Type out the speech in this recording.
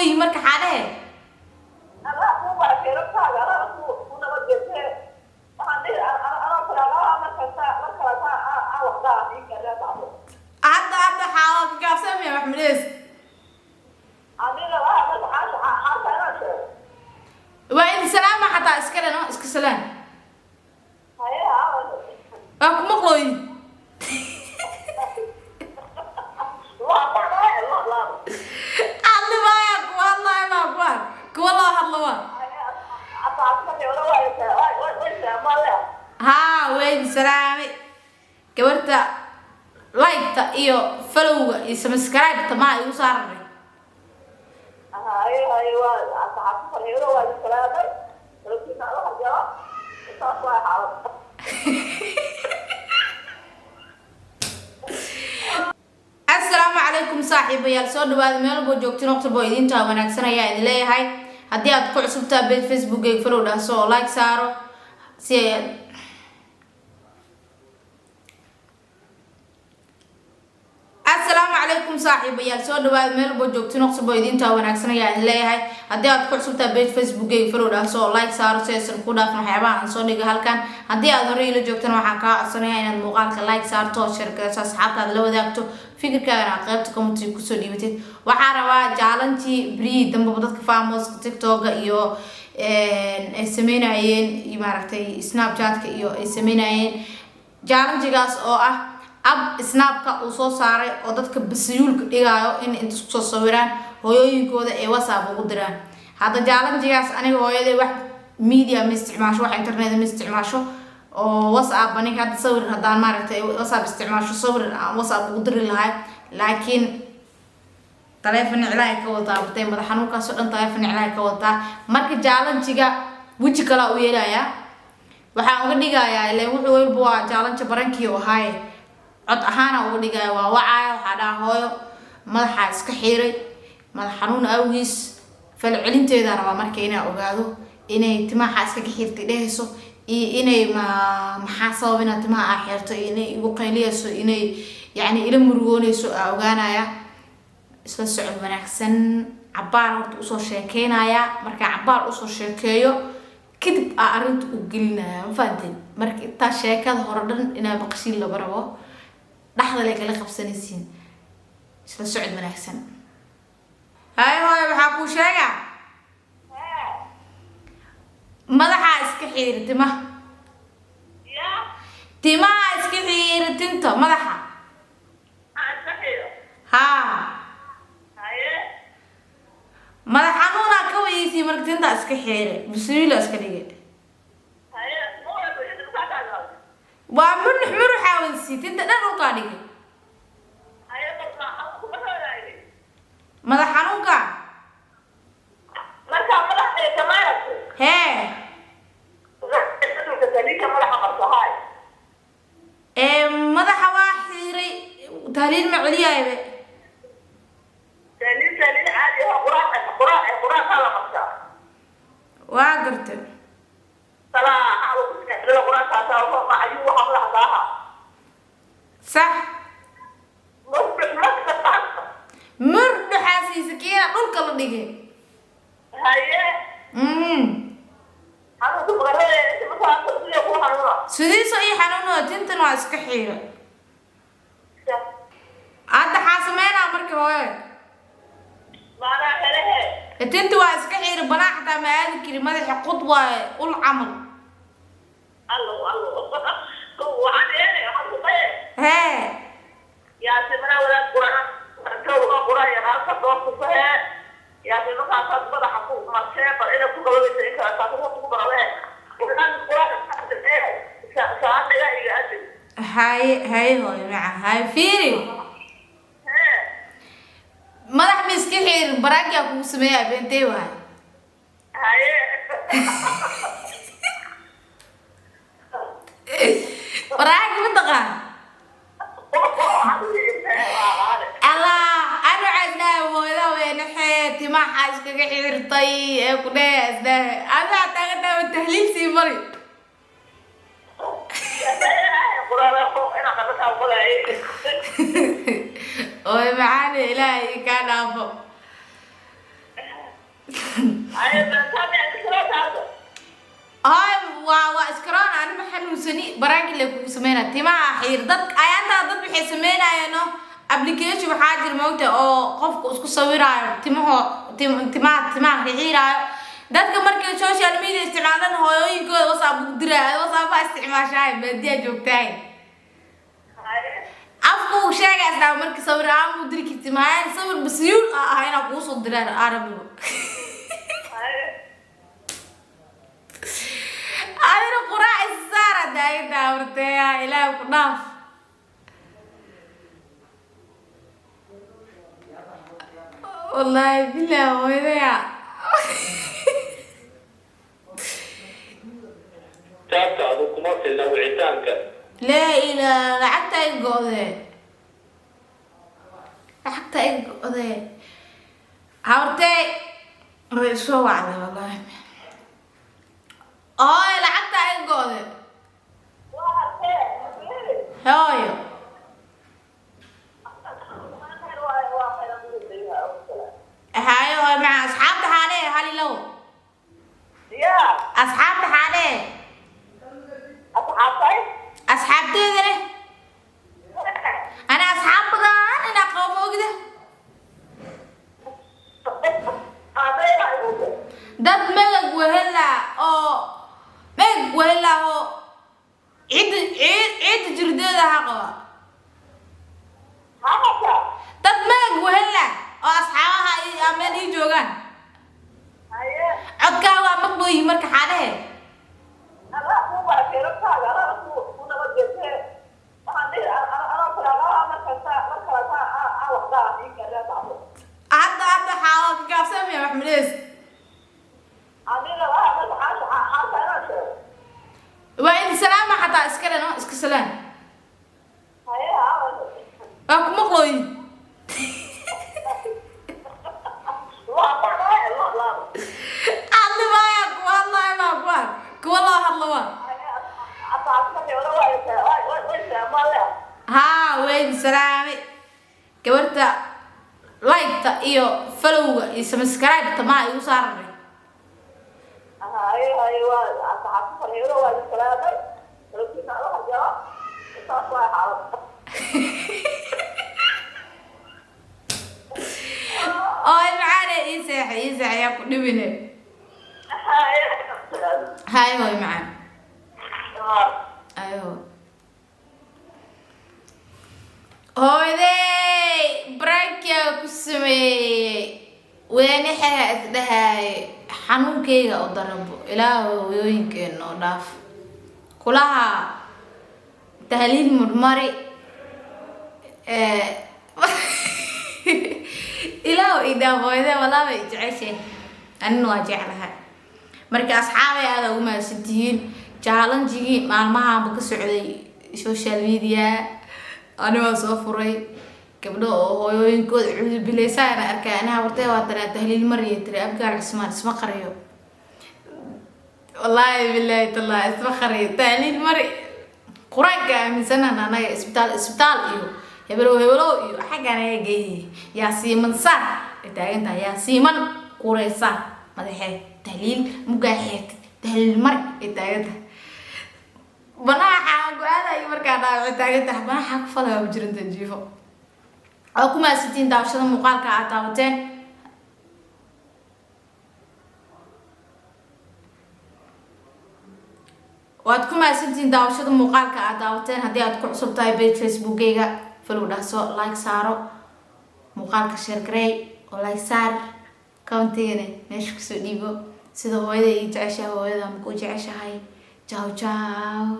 Ooyi marka xaadhehe. Allah kuu barakeeyo dadkaaga, Allah ku nabadgelshe. Waxaan dhihi anoo kale Allah markasta mar kale taa aan waxdaa ii keenaa bacdo. Hadda xaawa ka gaabsamaya wax malees. Aniga waa marka xaasha xaasha inaan sheego. Waa idin salaama xataa iska dhan oo iska salaam. Haye haa. Waa ku maqlooyi. Waa bacdaa la la. Hadli maaya kuwa hadlaayo maa kuwa kuwa loo hadlo waa. Haye asaasna wala waa ma le. Haa, waa idin salaamay. Gabarta like-ta iyo followga iyo subscribe-ta maa igu saaranay. Haye haye, waa asxaabta farxiyo, waa salaamay. Laakiin Allah jaa. Saas waa xaalad. Asalaamu calaykum saaxiibayaal, soo dhawaada meel walbo joogtiin, waqti walbo idintaa wanaagsan ayaa idin leeyahay. Haddii aad ku cusubtaa page Facebookayga follow dhahso oo like saaro si ay. Asalaamu calaykum saaxiibayaal, soo dhawaada meel walbo joogtiin, waqti walbo idintaa wanaagsan ayaa idin leeyahay. Haddii aad ku cusubtaa page Facebookayga follow dhahso oo like saaro si aysan ku dhaafin waxyaabaha aan soo dhigay halkan. Haddii aad horey ila joogtana, waxaan kaa codsanayaa inaad muuqaalka like saarto oo share garayso, asxaabtaada la wadaagto, fikirkaagana aad qaybta comment kusoo dhiibatid. Waxaa rabaa challenge beryihii dambaba dadka famouska TikToka iyo ay sameynayeen iyo maaragtay Snapchatka iyo ay sameynayeen, challengegaas oo ah app Snapka uu soo saaray oo dadka basiyuulka dhigaayo in inta isku soo sawiraan hooyooyinkooda ay WhatsApp ugu diraan. Hadda challengegaas aniga hooyaday wax media ma isticmaasho, wax internet ma isticmaasho oo WhatsApp. Aniga hadda sawir haddaan maaragtay WhatsApp isticmaasho, sawir aan WhatsApp ugu diri lahay, laakiin taleefon iclaahay ka wadaa batay madax xanuunkaasoo dhan, taleefon iclaahay ka wadaa. Marka challengega weji kalaa u yeelayaa, waxaan uga dhigayaa ileen wuxuu walba waa challenge barankii u ahaaye, cod ahaana uga dhigaya. Waa wacaaya, waxaa dhaha: "Hooyo, madaxaa iska xiiray madax xanuun awgiis." Falcelinteeda rabaa marka inaa ogaado inay timaha iskaga xiirtay dhehayso iyo inay ma maxaa sabab inaad timaha aa xirto, iyo inay igu qayliyayso, inay yacni ila murugoonayso aa ogaanaya. Isla socod wanaagsan. Cabaar horta usoo sheekeynaya, markaa cabaar usoo sheekeeyo kadib aa arrinta u gelinaya. Ma fahanteen? Marka intaa sheekada hore dhan inaa maqashiin laba rabo, dhexda lay kala qabsanaysiin. Isla socod wanaagsan. Hay hooyo, waxaa kuu sheegaa madaxaa iska xiiri timaha. Ya. Timaha iska xiiri, tinta madaxa. Aan saxiyo. Haa. Haye. Madax xanuunaa ka weydiisay, marka tintaa iska xiiri, basuula iska dhigay. Haye, ma wada inta ka taagan. Waa murux muruxaa weydiisay, tinta dhan dhulkaa dhigay. Haye, marka kuma hooyay. Madax xanuunka. Marka madaxa kamaaragtay. Hee. Saliidka madaxa marto hay. Ee madaxa waa xiiray, tahliil ma celiyaybe. Saliid, saliid caadi ah, quraac quraac quraac la martaa. Waa gartay. Salaa ku quraac taasaa ma ayuu waxa madaxa saaha. Sax. Marka Murdhuxaasiisa kiina dhulka la dhigay. Haye. Xanuunka maqarada inta markaa sida ku xanuuna. Sidiisa ii xanuunoo, tintan waa iska xiiray. Hadda xaa sameynaa marka, hooyo? Maanaa helehe. Tinta waa iska xiiray, banaa xataa ma aadi kari, madaxa qud waaye ul camal. Allo allo, waxaan yeelay, waxaan ku qaye. Hee. Yaasi mana wadaad quraan quraanka quraan yaqaan doorku ku hee yaasi markaasaad madaxa ku martee bal inay ku qababaysa in kale taas ku barawe quraan quraan ee saacada iga adin. Haye haye hooyo maca, haye, fiiri. Hee. Madax ma iska xiirin, baraagaa kugu sameeyaa, beentey waay. Haye. Baraagi ma taqaan? Allah, ana waxaa isdhahay hooyada weenaxee timaha iskaga xirtay ee ku dheh, isdhahay adaa taagan tahliil sii mari. Ooy macaane, Ilaahay kaa dhaafo. Nuugsani baraanki le kugu sameynaya. Timaha xiir dad ayaantaa, dad waxay sameynayeeno application waxaa jira, moogta, oo qofku isku sawiraayo timaho, timaha xiiraayo. Dadka markay social media isticmaalaan, hooyooyinkooda WhatsApp ugu diraayo. WhatsApp baa isticmaashahay, baadiyaa joogtahay. Afku uu sheegay isdhaa marka sawir ahaan buu diri karti maayaan, sawir basyuul ah inaa kugu soo diraan arabigo. Adina quraac isaara daagada horteeya, Ilaah ku dhaaf. Wallaahi bilah, hooyadaya. Taabtaadu kuma filna wicitaanka. Laa ilaa, lacagta iga go'dee, lacagta iga go'dee. Habartee way isoo wacday. Wallaahi hooyo, lacagta iga go'de. Hooyo, hayo hooyo maca asxaabta xaalee halilow. Asxaabta xaalee, asxaabteeda leh. Ana asxaab badan inaa qabo, ma ogda? Dad megag wehela oo megag wehela oo ciidda ciid ciidda jirdeeda ha qaba. Dad megag wehela oo asxaabaha meel ii joogaan, codkaa waa maqlooyi marka xaadhehe. Hadda xaawa ka gaabsamaya wax malees. Waa idin salaama xataa iska dhan oo iska salaam waa ku maqlooyi. Hadli maaya, kuwa hadlaayo maa kuwa kuwa loo hadlo waa. Haa, waa idin salaamay. Gabarta like-ta iyo followga iyo subscribe-ta maa igu saaranay. Oo macaane, ii seexa, ii seexa, yaa ku dhibine. Hayo hooy macaan, ayo hooyadey. Brankia ku sameeyey weenixeha isdhahaay xanuunkeyga u darabo. Ilaahu hooyooyinkeena oo dhaaf kulaha tahliil murmari. Ilaahu ii dhaaf hooyadey, walaa bay jeceshay, anina waa jeclahay. Marka asxaabay, aada ugu mahadsantihiin challenge-gii maalmahaanba ka socday social media. Ani waa soo furay gabdho oo hooyooyinkooda cudubilaysaana arkay. Aniga habartay waa tanaa tahliil mariya tiri. Abgaal Cusmaan isma qariyo, wallaahi bilaahi tallaahi isma qariyo. Tahliil mari Qur-aanka aaminsanan anaga. Isbitaal isbitaal iyo hebelow hebelow iyo xaggan ayaa geeyay. Yaasiiman saar ay taagan tahay, yaasiiman kureysa madaxee tahliil mugaa xeertid tahliil mari ay taagan tahay. Banaaxa go-aadayo markaa dhaawacay taagan tahay, banaaxa ku falaya ma jiranta jiifo. Waa ku mahadsantihiin daawashada muuqaalka aad daawateen. Waad ku mahadsantihiin daawashada muuqaalka aad daawateen. Haddii aad ku cusub tahay page Facebookgayga, follow dhahso, like saaro muuqaalka, share garey oo like saar, commentigana meesha kusoo dhiibo sida hooyada ii jeceshahay, hooyada ma ku jeceshahay. Ciao ciao.